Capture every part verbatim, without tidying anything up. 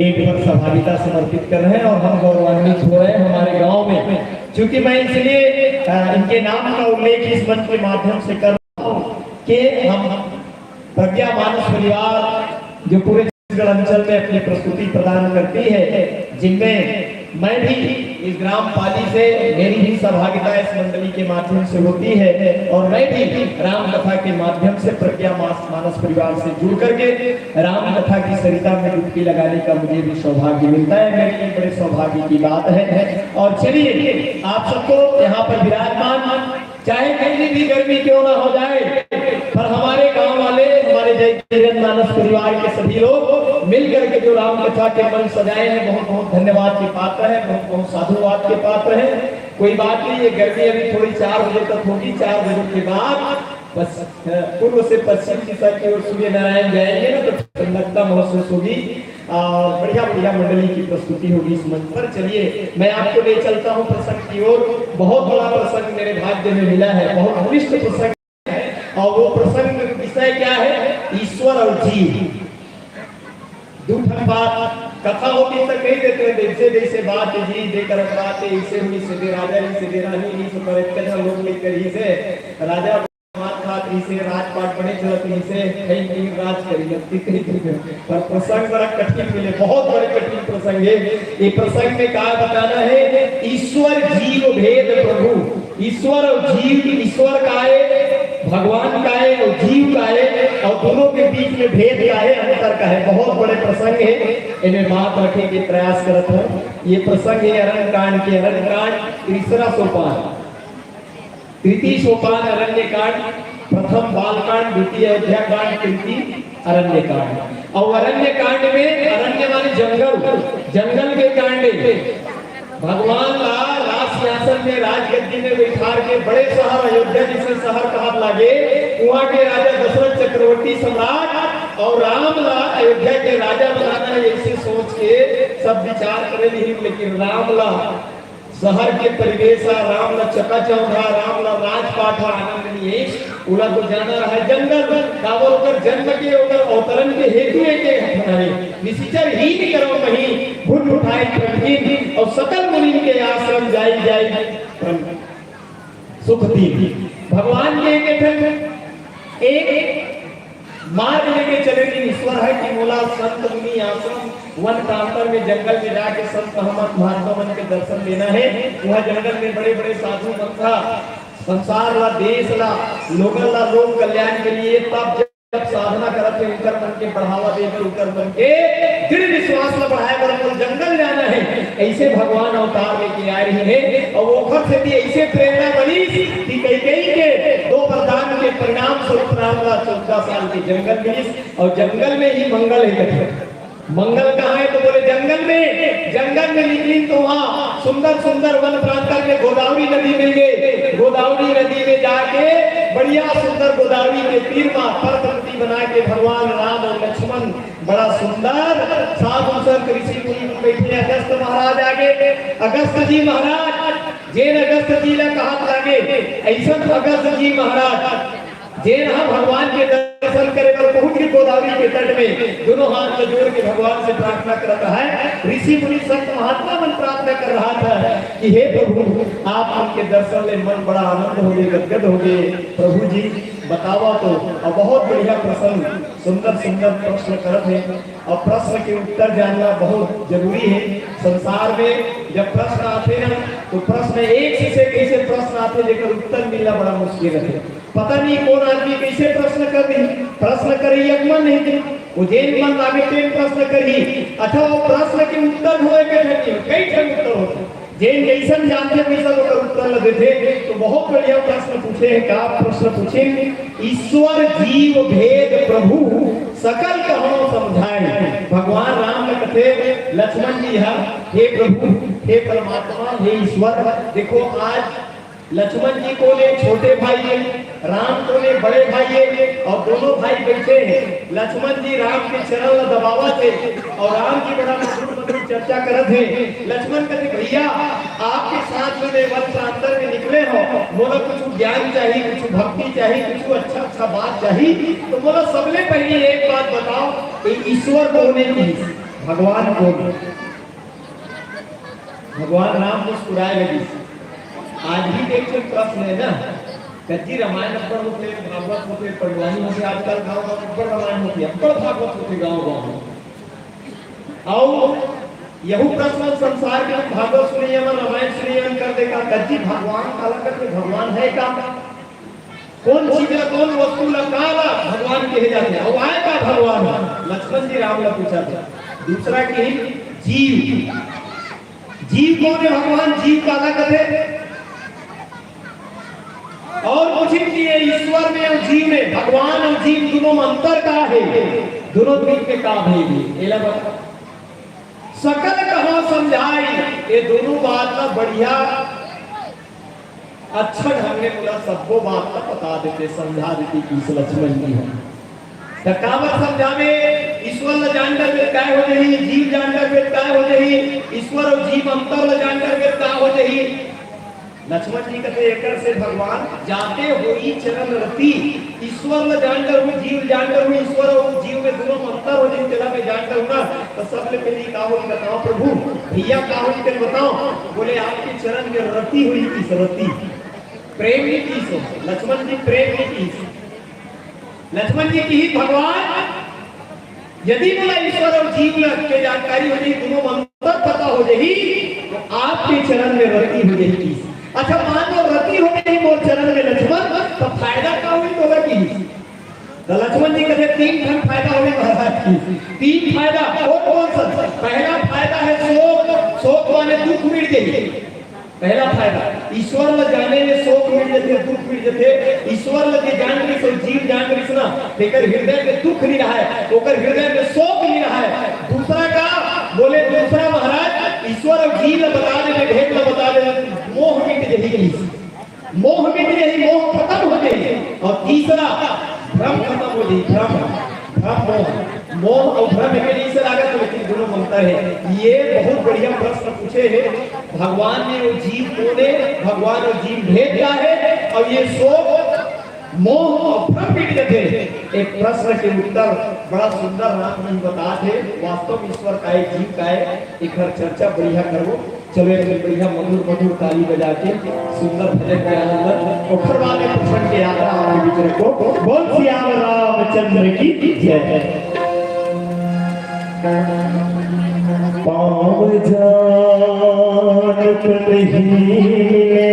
ईंट पर सहभागिता समर्पित कर रहे हैं और हम गौरवान्वित हो रहे हैं हमारे गांव में। चूंकि मैं इसलिए, अ, इनके नाम का उल्लेख इस मंच के माध्यम से कर रहा हूं कि हम प्रज्ञा मानस परिवार, जो पूरे छत्तीसगढ़ अंचल में अपनी प्रस्तुति प्रदान करती है, जिनमें मैं भी इस ग्राम पाली से, मेरी भी सहभागिता इस मंडली के माध्यम से होती है और मैं भी राम कथा के माध्यम से प्रज्ञा मास-, मानस परिवार से जुड़ करके राम कथा की सरिता में डुबकी लगाने का मुझे भी सौभाग्य मिलता है। मेरे लिए बड़े सौभाग्य की बात है। और चलिए, आप सबको यहाँ पर विराजमान, चाहे कितनी भी गर्मी क्यों ना हो जाए, पर हमारे गांव वाले, हमारे जय किरण मानस परिवार के सभी लोग मिल करके जो राम कथा के मंच सजाए हैं, बहुत बहुत धन्यवाद के पात्र हैं, बहुत बहुत साधुवाद के पात्र हैं। कोई बात नहीं, ये गर्मी अभी थोड़ी चार बजे तक होगी, चार बजे के बाद बस, अ, पूर्व से पश्चिम दिशा की ओर सूर्य नारायण जाएंगे ना, तो ठंडकता महसूस होगी। और बढ़िया बढ़िया मंडली की प्रस्तुति होगी इस मंच पर। चलिए, मैं आपको ले चलता हूँ प्रसंग की ओर। बहुत बड़ा प्रसंग मेरे भाग्य में मिला है, बहुत उत्कृष्ट प्रसंग है। और वो प्रसंग विषय क्या है? ईश्वर और जीव। दू ठन बात कथा होती तो कही देते हैं, जैसे जैसे बात जी दे कर बात है, इसे हुई से दे राजा जी से दे रानी जी से पर इतने लोग लेकर ही से राजा मार खात रही से, राजपाट बने चलत रही से, कहीं कहीं राज करी लगती कहीं कहीं। पर प्रसंग बड़ा कठिन मिले, बहुत बड़े कठिन प्रसंग है। ये प्रसंग में का बताना है? ईश्वर जीव भेद प्रभु, ईश्वर और जीव, ईश्वर का है, भगवान का है और जीव का है, और दोनों के बीच में भेद का है, अंतर का है। बहुत बड़े प्रसंग है, इन्हें बात रखने के प्रयास करत है। ये प्रसंग है अरण्य कांड के, अरण्य कांड तीसरा सोपान, तृतीय सोपान अरण्य कांड, प्रथम बाल कांड, द्वितीय अयोध्या कांड, तृतीय अरण्य कांड। और अरण्य कांड में, अरण्य माने जंगल, जंगल के कांड में भगवान ला राज सिंहासन में, राजगद्दी में बैठार के बड़े शहर अयोध्या जैसे शहर कहत लागे, वहां के राजा दशरथ चक्रवर्ती सम्राट और राम ला अयोध्या के राजा बनाना है, ऐसे सोच के सब विचार करे नहीं, लेकिन राम ला शहर के परिवेश आ, राम ला चकाचौंध आ, राम ला राजपाट आ, आनंद नहीं है। ओला तो जाना है जंगल, काबर ओकर जन्म के, ओकर अवतरण के हेतु एक एक घटना है। निशिचर हीन करो मही, भुन उठाए प्रभु कीन, और सकल मुनि के आश्रम जाई जाई परम सुख दीन। भगवान के एक ठन, एक मार्ग लेके चले कि ईश्वर है कि मोला संत मुनि आश्रम वन प्रांतर में जंगल में जाके संत महम्मद महात्मा मन के दर्शन लेना है। वहाँ जंगल में बड़े बड़े साधु मन था, संसार ला, देश ला, लोगन ला, लोक कल्याण के लिए तप जप साधना करत है, उनकर मन के बढ़ावा देकर, उनकर मन के दृढ़ विश्वास ला बढ़ाए बर मोला जंगल जाना है। ऐसे भगवान अवतार लेके आए रही है और ओखर से भी ऐसे प्रेरणा बनी कि कैकेयी के दो वरदान के परिणाम स्वरूप राम ला चौदह साल के जंगल मिलिस। और जंगल में ही मंगल है कथे। मंगल कहाँ है तो बोले जंगल में। जंगल में निकलिन तो वहाँ सुंदर सुंदर वन प्रांतर में गोदावरी नदी मिल गई। गोदावरी नदी में जाके बढ़िया सुंदर गोदावरी के तीर मा पर्वत बना के भगवान राम और लक्ष्मण बड़ा सुंदर साधु संत ऋषि मुनि बैठे। अगस्त महाराज आगे, अगस्त जी महाराज, जेन अगस्त जी ला कहत लागे, ऐसन अगस्त जी महाराज जेन ह भगवान के दर्शन करे बर पहुंच के गोदावरी के तट में दोनों हाथ ला जोड़ के भगवान से प्रार्थना करत है। ऋषि मुनि संत महात्मा मन प्रार्थना कर रहा था कि हे प्रभु, आप मन के दर्शन ले मन बड़ा आनंद हो गए, गदगद हो गए। प्रभु जी बतावा तो। और बहुत बढ़िया प्रसंग, सुंदर सुंदर प्रश्न करत है और प्रश्न के उत्तर जानना बहुत जरूरी है। संसार में जब प्रश्न आते ना तो प्रश्न एक से कैसे प्रश्न आते जेकर उत्तर मिलना बड़ा मुश्किल है। पता नहीं कौन आदमी कैसे प्रश्न कर रही, प्रश्न करे एक मन नहीं थे, वो जेन मन लागे तेन प्रश्न करी। अच्छा, वो प्रश्न के उत्तर होए के ठन नहीं, कई ठन उत्तर होते। जेन जैसन जानते वैसन ओकर उत्तर ल देथे। तो बहुत बढ़िया प्रश्न पूछे हैं। का प्रश्न पूछे? ईश्वर जीव भेद प्रभु सकल कहनो समझाए। भगवान राम ने कथे लक्ष्मण जी हा, हे प्रभु, हे परमात्मा, हे ईश्वर, देखो आज लक्ष्मण जी कोने छोटे भाई है, राम कोने बड़े भाई है और दोनों भाई बैठे हैं। लक्ष्मण जी राम के चरण ला दबावत है और राम जी बड़ा मधुर मधुर चर्चा करत है। लक्ष्मण कहते, भैया, आपके साथ में मैं वन प्रांतर में निकले हो, मोला कुछ ज्ञान चाहिए, कुछ भक्ति चाहिए, कुछ अच्छा अच्छा बात चाहिए, तो मोला सबले पहले एक बात बताओ, ये ईश्वर कोने की भगवान कोन? भगवान राम मुस्कुराए लगिस। आज भी एक ठन प्रश्न हे ना, कच्ची रामायण अब्बड़ होथे, भागवत होथे, पंडवानी होथे, आजकल गाँव गाँव अब्बड़ रामायण होथे, अब्बड़ भागवत होथे गाँव गाँव में। अउ यहू प्रश्न संसार के भागवत सुनइया मन, रामायण सुनइया मन कर दे का, कच्ची भगवान काला करथे, भगवान हे का? कोन चीज ला, कोन वस्तु ला, का ला भगवान कहे जाथे? अउ आय का भगवान ह? लक्ष्मण जी राम ला पूछत हे। दूसरा कि जीव, जीव कोन हे भगवान? जीव काला कथे? अउ पूछिन कि ये ईश्वर में अउ जीव में, भगवान अउ जीव दूनों में अंतर का हे? दूनों के बीच में का भेद हे? एला बता। सकल कहा समझाई, ये दूनों बात ला बढ़िया अच्छा ढंग ले मोला सब्बो बात ला बता देते, समझा देते कि इस लक्ष्मण जी ह। त काबर समझावे? ईश्वर ला जान डरबे त काय हो जही, जीव जान डरबे त काय हो जही, ईश्वर अउ जीव अंतर ला जान डरबे त का हो जही? लक्ष्मण जी कथे, एकर से भगवान जाते होई चरण रति, ईश्वर ला जान डरहूँ, जीव जान डरहूँ, ईश्वर अउ जीव में दूनों में अंतर हो जही, तेला मैं जान डरहूँ ना, त सबले पहिली का होही बताओ प्रभु, भैया का होही तेला बताओ। बोले, आपके चरण में रति होही किहिस, रति। प्रेम नइ किहिस। लक्ष्मण जी प्रेम नइ किहिस। लक्ष्मण जी किहिस, भगवान, यदि मोला ईश्वर अउ जीव ला के जानकारी हो जही, दूनों में अंतर पता हो जही, त आपके चरण में रति हो जही किहिस। अच्छा, मान लो रति हो जही मोर चरण में लक्ष्मण, त फायदा का होही तोला किहिस? त लक्ष्मण जी कथे, तीन ठन फायदा होही महाराज किहिस। तीन फायदा, कोन कोन सा? पहला फायदा हे शोक, शोक माने दुख मिट जही। पहला फायदा, ईश्वर ला जाने में शोक मिट जथे, दुख मिट जथे। ईश्वर ला जे जान गिस अउ जीव जान गिस ना, तेकर हृदय में दुख नइ रहय, ओकर हृदय में शोक नइ रहय। दूसरा का बोले, दूसरा महाराज, ईश्वर अउ जीव ला बता दे, भेद ला बता दे, मोह मिट जही, मोह मिट जही, मोह खतम हो जही। अउ तीसरा, भ्रम खतम हो जही, भ्रम, भ्रम मोह। मोह अउ भ्रम एके जइसे लागत हे, लेकिन दूनों में अंतर हे। ये बहुत बढ़िया प्रश्न पूछे हे। भगवान में अउ जीव कोन हे, भगवान अउ जीव भेद का हे, अउ ये शोक, मोह अउ भ्रम मिट जथे। एक प्रश्न के उत्तर बड़ा सुंदर राम जी बतात हे। वास्तव में ईश्वर काय, जीव काय, एकर चर्चा बढ़िया करबो। चलो, एक बढ़िया मधुर मधुर ताली बजा के सुंदर भजन के आनंद लो। ओकर बाद में प्रसंग के यात्रा आपके बीच रखो। बोल सियावर रामचंद्र की जय। पाँव जानत नहीं मिले,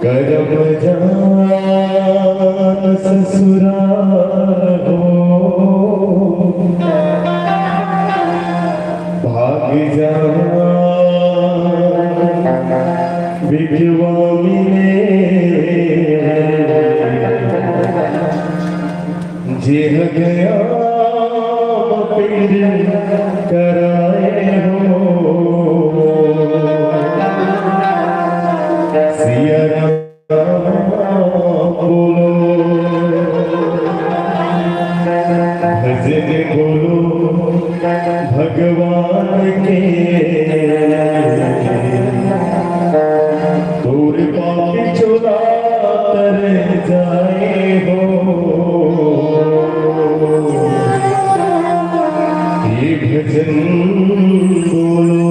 करम जान ससुराल हो, भाग जान बिटवा मिले। जेह गया पिंड कराए हो, सिया राम बोलो, भजन बोलो भगवान के। तोर पापी चोला तर जाए हो, ये भजन बोलो।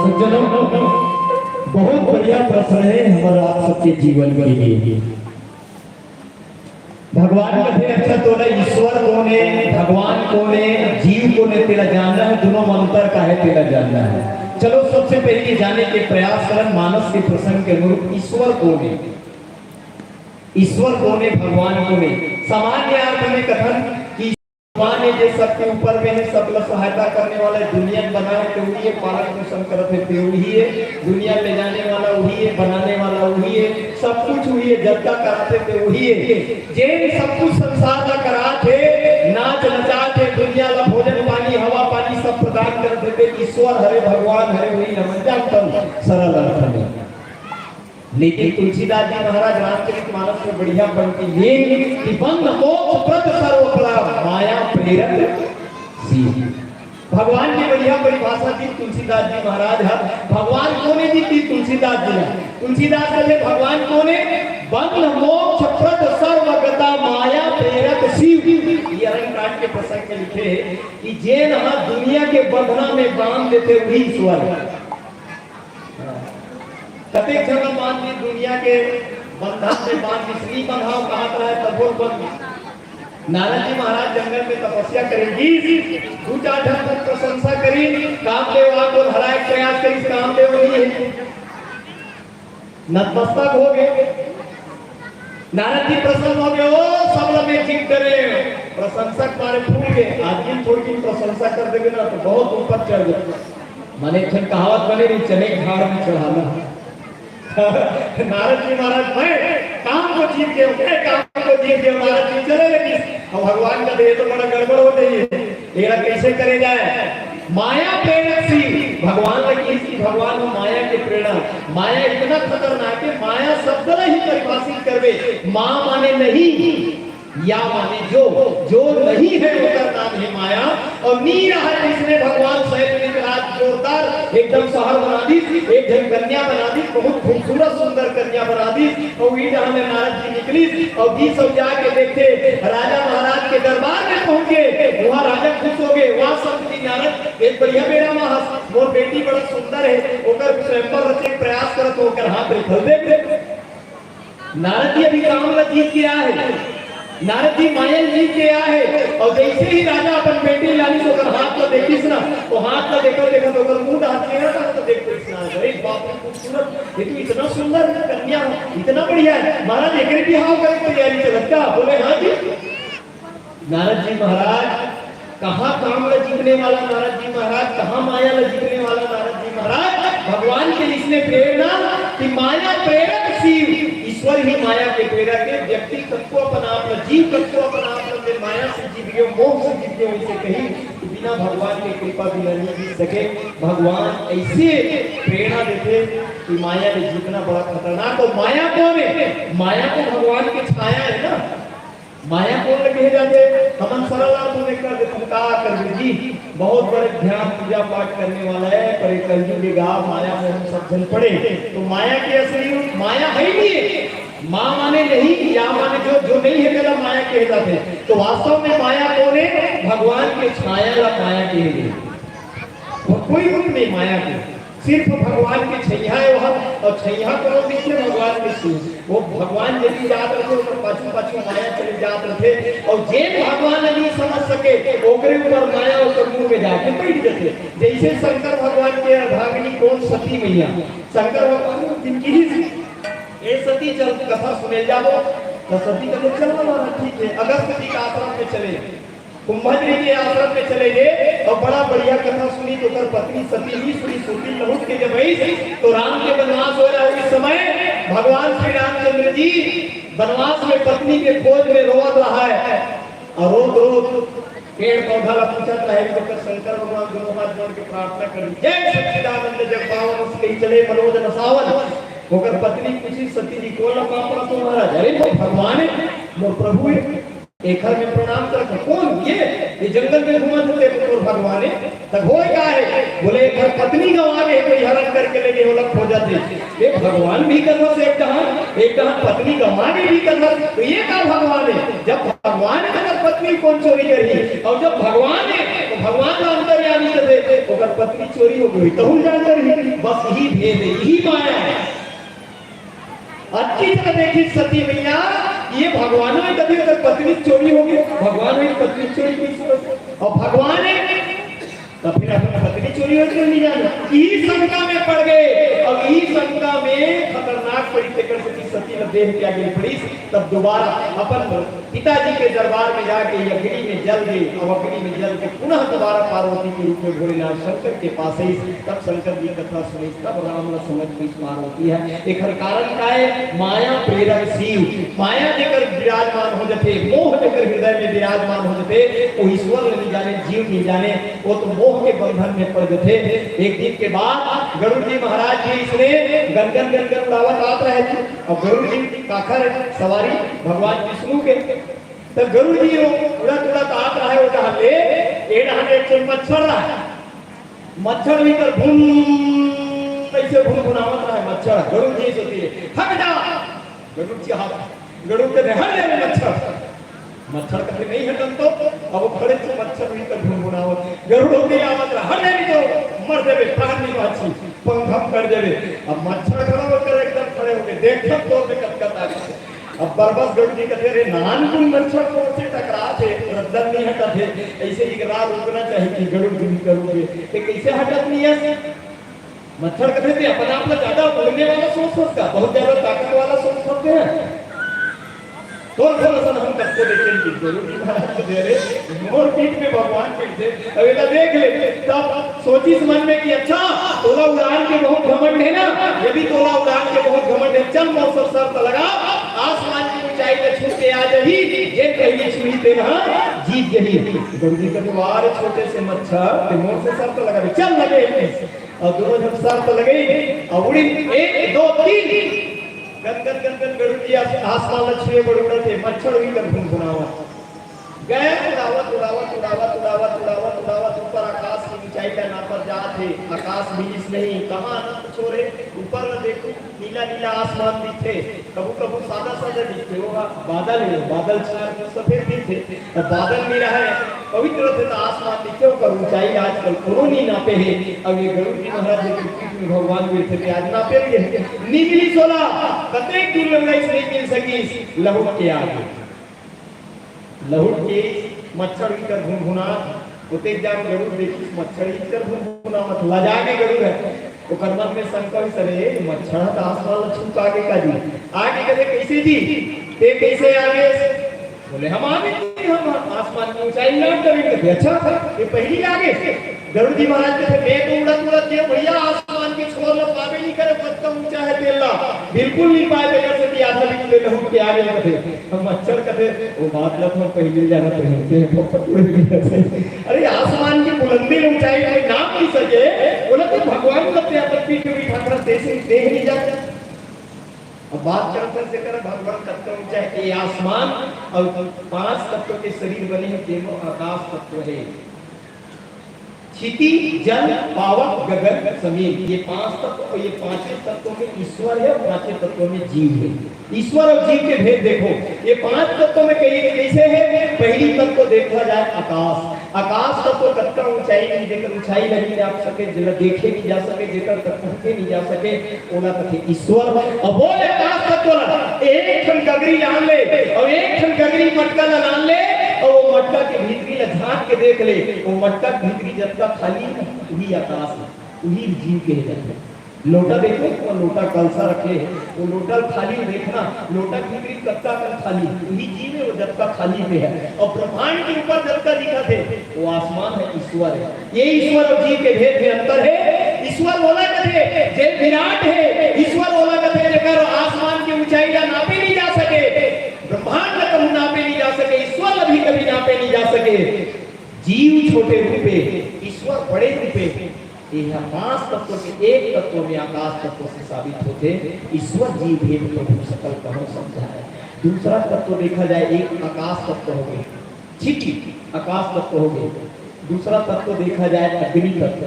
सज्जनों, बहुत बढ़िया प्रश्न है हमारा आप सबके जीवन के लिए। भगवान कथे, "अच्छा, तोला ईश्वर कोन हे, भगवान कोन हे, जीव कोन हे, तेला जानना है, दोनों म अंतर का है, तेला जानना है।" चलो, सबसे पहले ये जाने के प्रयास करन, मानस के प्रसंग के अनुरूप ईश्वर कोन हे, ईश्वर कोन हे, भगवान कोन हे। सामान्य अर्थ में कथन कि भगवान हे जे सबके ऊपर में हे, सबला सहायता करने वाला हे, दुनिया ल बनाए हे ते उही हे, पालन पोषण करत हे ते उही हे, दुनिया ले जाने वाला उही हे, बनाने वाला उही हे, सब कुछ उही हे, जतका कराथे ते उही हे। जेन सब कुछ संसार ला करात हे, नाच नचात हे, दुनिया ला भोजन पानी, हवा पानी सब प्रदान करत हे, ते ईश्वर हरे, भगवान हरे, उही नमन जानथन सरल अर्थ में। लेकिन तुलसीदास जी महाराज रामचरित मानस में बढ़िया पंक्ति हे कि बंध मोक्ष प्रद सर्व फल माया प्रेरत शिव। भगवान के बढ़िया परिभाषा दी तुलसीदास जी महाराज ह। भगवान कोन हे जी, दी तुलसीदास जी ह। तुलसीदास कथे भगवान कोन हे? बंध मोक्ष प्रद सर्व गता माया प्रेरत शिव। ये अरण्य कांड के प्रसंग में लिखे हे कि जेन ह दुनिया के बंधना में बांध देथे, उही ईश्वर हे। कतेक झन बांध दी दुनिया के बंधन में बांध दी, श्री बंधाव कहात रहय, तभो बंध। नारद जी महाराज जंगल में तपस्या करे गिस, दू चार झन तक प्रशंसा करी, कामदेव आके ओला हराए के प्रयास करिस, कामदेव नहीं हे, नतमस्तक हो गए। नारद जी प्रसन्न हो गए, ओ सब ला मैं जीत डरे, प्रशंसक मारे फूल गए। आदमी थोड़ी दिन प्रशंसा कर देबे ना तो बहुत ऊपर चढ़ जाए। माने एक ठन कहावत बने नहीं, चने के झाड़ में चढ़ाना। नारद जी महाराज, मैं काम को जीत गया, मैं काम को जीत गया। नारद जी चले लगिस, और भगवान का देह तो बड़ा गड़बड़ हो गई है, तेरा कैसे करे जाए? माया प्रेरक शिव भगवान लगिस कि भगवान वो माया के प्रेरणा, माया इतना खतरनाक है, माया शब्द ला ही परिभाषित करबे, माँ माने नहीं, या माने जो, जो नहीं है ओकर नाम है माया। और नी रहत इसने भगवान शैल राज जोरदार एकदम शहर बना दी, एक जन कन्या बना दी, बहुत खूबसूरत सुंदर कन्या बना दी। और ई जहाँ में नारद जी निकली और बीस और जाके देखते राजा महाराज के दरबार में पहुंचे, वहाँ राजा खुश हो गए। वाह संत जी नारद, एक बढ़िया बेरा में हस, मोर बेटी बड़ा सुंदर है, ओकर स्वयंवर रचे के प्रयास करत हो, ओकर हाथ रिफल दे दे। नारद जी अभी काम ला जीत के आए हैं, नारद जी माया जीत के आए हैं। और जैसे ही राजा अपन बेटी लानिस ओकर हाथ ला देखिस ना, तो हाथ ला देखत देखत ओकर मुंह डाल के ना तो देख के सुना, अरे बाप रे, खूबसूरत, ये तो इतना सुंदर कन्या, इतना बढ़िया है महाराज, एकरे बिहाव करे के तैयारी चलत का? बोले हाँ जी। नारद जी महाराज कहाँ काम ला जीतने वाला नारद जी महाराज, कहाँ माया ला जीतने वाला नारद जी महाराज? भगवान के इसने प्रेरणा कि माया प्रेरक शिव, ईश्वर ही माया के प्रेरक है। व्यक्ति तत्व अपन आप ला, जीव तत्व अपन आप ला मैं माया से जीत गयो, मोह से जीत गयो, इसे कही कि बिना भगवान के कृपा बिना नहीं जीत सके। भगवान ऐसे प्रेरणा देते कि माया के जीतना बड़ा खतरनाक। और माया कौन है? माया तो भगवान की छाया है ना। माया कोन ल कहे जाथे? हमन सरल अर्थ में कर देथन, का करबे जी? बहुत बड़े ध्यान पूजा पाठ करने वाला है, पर ये कलयुग के गाँव माया में हम सब झन पड़े। तो माया के असली रूप माया है ही नहीं है। माँ माने नहीं, या माने जो, जो नहीं है, तेला माया कहे जाथे। तो वास्तव में माया कोन है? भगवान के छाया ला माया कहे जाथे। वो कोई रूप नहीं माया के, सिर्फ भगवान के छैया है वह। और छैया कौन दिखे? भगवान के सूरज। वो भगवान यदि जात रहिथे, ओकर पाछू पाछू माया चले जात रहिथे। और जेन भगवान ला नहीं समझ सके, ओकरे ऊपर माया ओकर मुंह में जाके बैठ जाथे। जैसे शंकर भगवान के अर्धांगिनी कौन? सती मैया। शंकर भगवान ने जिनकी ही ए सती चल कथा सुने जाबो, तो सती कथे चलो महाराज ठीक है, अगस्त जी का आश्रम में चले। कुंभज जी के आश्रम में चले गए और बड़ा बढ़िया कथा सुनी। तो ओकर पत्नी सती नहीं सुनी, सुती लहुट के जब आई तो राम के वनवास हो रहा है। उस समय भगवान श्री रामचंद्र जी वनवास में पत्नी के खोज में रोवत रहा है। और रोत रोत पेड़ पौधा ला पूछत रहे, तो ओकर शंकर भगवान दोनों हाथ जोड़ के प्रार्थना करी, जय सच्चिदानंद जग पावन, उसके चले मनोज नसावन। ओकर पत्नी पूछी, सती जी, कौन ला पाँव पड़त हो महाराज? अरे वो भगवान है, मोर प्रभु है, एखर में प्रणाम करत हो। कौन ये? ये जंगल में घूमत होते तो मोर भगवान है। तब होय का है? बोले, एखर पत्नी गंवा गे, कोई हरण करके ले गे, ओला खोजत हे। ये भगवान भी कथस एक डहान, एक डहान पत्नी गंवा गे भी कथस, तो ये का भगवान है? जब भगवान है, तो पत्नी कौन चोरी करही? और जब भगवान है, तो भगवान ला अंतर्यामी कथे, ओकर पत्नी चोरी हो गई, तहू जान करही। बस यही भेद है, यही माया है। अतकी जगह देखी सती मैया, ये भगवान में कभी अगर पत्नी चोरी हो गई, भगवान में पत्नी चोरी की समझ, और भगवान है, तो फिर अपन पत्नी चोरी हो तो नहीं जाना। ई शंका में पड़ गए, और ई शंका में खतरनाक पड़ी, तेकर से सती ला देह त्यागे पड़ी। तब दोबारा अपन पिताजी के दरबार में जाके अग्नि में जल गए, और अग्नि में जल के पुनः दोबारा पार्वती के रूप में भोलेनाथ शंकर के पास आई। तब शंकर जी कथा सुनी, तब राम ला समझ में पार्वती है। एकर कारण का है? माया प्रेरक शिव। माया जेकर विराजमान हो जथे, मोह जेकर हृदय में विराजमान हो जथे, वो ईश्वर नहीं जाने, जीव नहीं जाने, वो तो मोह के बंधन में पड़ जथे। एक दिन के बाद गरुड़ जी महाराज जी इसने गनगन गनगन उड़ावत आत रहे थे, और गरुड़ जी काखर सवारी भगवान विष्णु के, तो गरुड़ जी वो उड़त उड़त आत रहे, वो जहाँ ले, ये जहाँ एक ठो मच्छर रहा, मच्छर भी कर भुन, ऐसे भुनभुनावत रहे मच्छर, गरुड़ जी सोचिए, "हट जा।" गरुड़ जी हाथ, गरुड़ के, "हट जा रे मच्छर।" मच्छर कथे, "नहीं हटन तो।" अब वो खड़े से मच्छर भी कर भुनभुनावत, गरुड़ होके आवत रहा, "हट जा, नहीं तो मर देबे, प्राण नहीं बाची, पंख हम कर देबे।" अब मच्छर खड़ा होकर एकदम खड़े होके देखत तो में कतकत आ गए। अब बरबस गरुड़ जी कथे, "रे नानकुन मच्छर मोर से टकरात हे, रद्दन नहीं हटत हे, ऐसे इकरार रुकना चाहिए कि गरुड़ जी करोगे, ते कैसे हटत नहीं है?" मच्छर कथे, "ते अपन आप ला ज्यादा उड़ने वाला सोच सकता, बहुत ज्यादा ताकत वाला सोच सकते हैं।" थोड़ा थोड़ा सा हम कब को देखेंगे, गुरु जी महाराज को दे रहे, मोर पीठ में भगवान बैठे। अब एला देख ले, तब सोचिस मन में कि अच्छा, तोला उड़ान के बहुत घमंड है ना, यदि तोला उड़ान के बहुत घमंड है, चल मोर से शर्त लगा, आसमान की ऊंचाई में छू के आ जाही, जे पहली छुही तेन ह जीत जाही। गुरु जी कहते, "वाह रे छोटे से मच्छर, ते मोर से शर्त लगा दे, चल लगे।" और दोनों जन शर्त लगे और उड़ी, एक, दो, तीन, गन गन गन गन गरुड़ जी आस-, आसमान में छुए बर उड़त हे, मच्छर हुई कर भुनभुनावत। गए उड़ावत, उड़ावत, उड़ावत, उड़ावत, उड़ावत, उड़ावत, ऊपर आकाश की ऊंचाई का नापर जात हे। आकाश मिलिस नहीं, कहाँ अनंत छोरे, ऊपर में देखू, नीला नीला आसमान दिखे, कभू कभू सादा सादा दिखे, वो हा बादल हे, बादल छाए सफेद दिखे, और बादल नीला हे, पवित्र थे तो आसमान दिखे, ओकर ऊंचाई आजकल कोनो नहीं नापे हे। अब ये गरुड़ जी महाराज जी के पीठ में भगवान बैठे थे, आज नापे भी हे, नहीं मिली सोला, कतेक दूर में उड़ाई से नहीं मिल सकी, लहुट के आगे। लहुट के मच्छर इकर भुनभुनात, ओते जान गरुड़ देखिस मच्छर इकर भुनभुनावत, लजा के गरुड़ हे। ओकर मन में शंका होइस, "अरे, मच्छर ह त आसमान ल छू के आगे का जी?" आगे कथे, "कैसे जी? ते कैसे आगे?" बोले, "हम आगे नहीं, हम आसमान की ऊंचाई नाप डरेन।" कथे, "अच्छा, ये पहली आगे?" गरुड़ जी महाराज कथे, "मैं तो उड़त उड़त गए भैया, आसमान के छोर ल पाबे नहीं करे, कतका ऊंचा हे तेला, बिल्कुल नहीं पाए, तेकर से आधा भी ले लहुट के आगे।" कथे, हम मच्छर कथे, "वो बात ल तो हम पहले जाना पहनते हैं, फोकट उड़ गया से।" अरे, आसमान की बुलंदी ऊंचाई कोई नाप नहीं सके, बोला तो भगवान को अपने अपन पीठ में बिठा कर देख, देख नहीं जाता। अब बात करते से कर भगवान तत्व ऊंचा है, ये आसमान और पांच तत्व के शरीर बने हैं, तीनों आकाश तत्व है। क्षिति, जल, पावक, गगन, जमीन, ये पांच तत्व, और ये पांचों तत्वों में ईश्वर है और पांचों तत्वों में जीव है। ईश्वर और जीव के भेद देखो, ये पांच तत्वों में कहिए कैसे है। पहली तत्व देखा जाए आकाश, आकाश तत्व कतका ऊंचाई नहीं, जेकर ऊंचाई नहीं जा सके, जेला देखे नहीं जा सके, जेकर तक पहुंचे नहीं जा सके, ओला कथे ईश्वर। अब वो आकाश तत्व ला एक ठन गगरी लान ले, और एक ठन गगरी मटका ला लान ले, और वो मटका के भीतरी ला झांक के देख ले, वो मटका के भीतरी जतका खाली है, वही आकाश है, वही जीव कहे जाथे। लोटा देखो, वो लोटा कलसा रखे है, वो लोटा खाली देखना, लोटा के भीतरी कतका कन खाली, वही जीव है, वो जतका खाली पे है। और ब्रह्मांड के ऊपर जतका दिखत हे, वो आसमान है, ईश्वर है। ये ईश्वर और जीव के भेद में अंतर है। ईश्वर ओला कथे, जे विराट है, ईश्वर ओला कथे, जेकर आसमान की ऊंचाई ला नापे नहीं जा सके, ब्रह्मांड ला कभी नापे नहीं जा सके, ईश्वर ला भी कभी नापे नहीं जा सके। जीव छोटे रूपे, ईश्वर बड़े रूपे। ये पांच तत्व के एक तत्व में आकाश तत्व से साबित होथे, ईश्वर जीव भेद प्रभु सकल कहउँ समझाए। दूसरा तत्व देखा जाए, एक आकाश तत्व हो गए, क्षिति आकाश तत्व हो गए। दूसरा तत्व देखा जाए, अग्नि तत्व।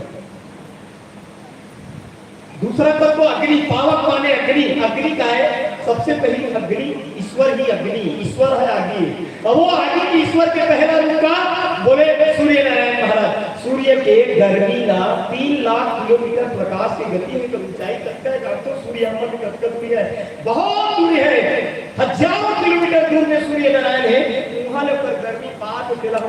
दूसरा तत्व अग्नि, पावक माने अग्नि। अग्नि का है? सबसे पहली अग्नि, ईश्वर ही अग्नि, ईश्वर है आगी। अब वो आगी की ईश्वर के पहला रूप का बोले सूर्य नारायण महाराज। सूर्य के गर्मी ला तीन लाख किलोमीटर प्रकाश की गति है, तो ऊंचाई तक का है, तो सूर्य हमर कतका दूरी है, बहुत दूरी है, हजारों किलोमीटर दूर में सूर्य नारायण है। वहां ले ओकर गर्मी पात तेला हम